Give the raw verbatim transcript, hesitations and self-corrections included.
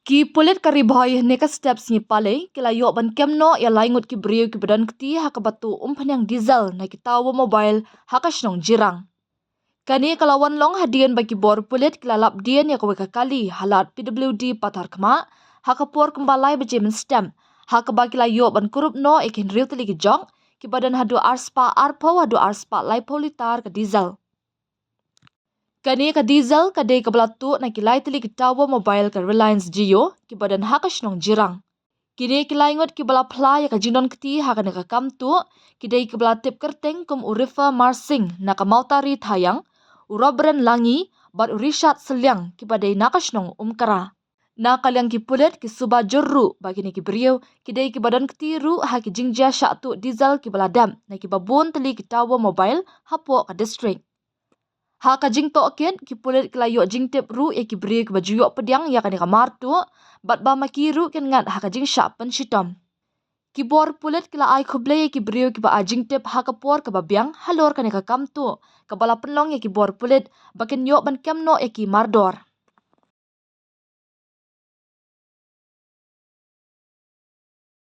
Ki pulit ka Ri Bhoi hynne ka step sngi Palei ki la ïoh ban kem noh ïa lai ngut ki briew kiba don kti ha kaba tuh umphniang diesel na ki tower mobile ha ka shnong Jirang. Kane ka la wan long hadien ba ki bor pulit ki la lap dien ïa kawei ka kali ha lad P W D Patharkhmah ha ka por kumba lai baje mynstep, ha kaba ki la ïoh ban kurup noh ïa ki hynriew tylli ki jok kiba don haduh arspah arphew haduh arspah laiphew litar ka diesel. Kane ka diesel ka dei kaba la tuh na ki lai tylli ki tower mobile ka Reliance Jio kiba don ha ka shnong Jirang. Kine ki lai ngut kiba la phla ïa ka jingdon kti ha kane ka kam tuh ki dei kiba la tip kyrteng kum u Rifa Marsing na ka Mawtari Thaiang, u Robren Langi bad u Rishat Sylliang kiba dei na ka shnong Umkra. Na ka liang ki pulit ki suba jur ruh ba kine ki briew ki dei kiba don kti ruh ha ki jingjia shah tuh diesel kiba la dep na kiba bun tylli ki tower mobile hapoh ka district. Ha ka jingtohkit, ki pulit ki la ïoh jingtip ruh ïa ki briew kiba ju ïoh pdiang ïa kane ka mar tuh bad ba ma ki ruh kin ngat ha ka jingshah pynshitom. Ki bor pulit ki la ai khublei ïa ki briew kiba ai jingtip ha ka por kaba biang halor kane ka kam tuh, kaba la pynlong ïa ki bor pulit ba kin ïoh ban kem noh ïa ki mardor.